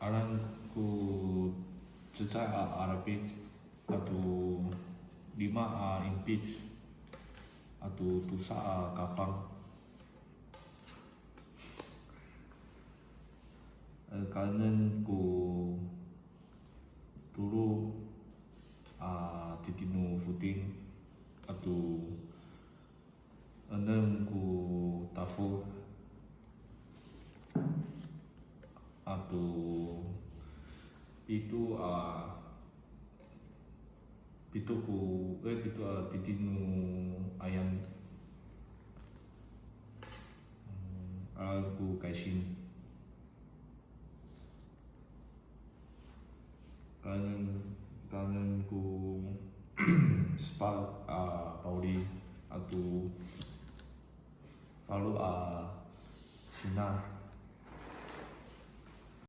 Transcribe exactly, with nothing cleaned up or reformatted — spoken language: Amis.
Alaen ko cecay a alapit, ato lima a inpic, ato tosa a kapang. E, kaenen ko tolo a titino foting, ato enem ko tafo, ato pito a, pito ko, e, pito a titino ayam. Alaen ko kaysin. Kaenen, kaenen ko sepat a pawli, ato falo a sina.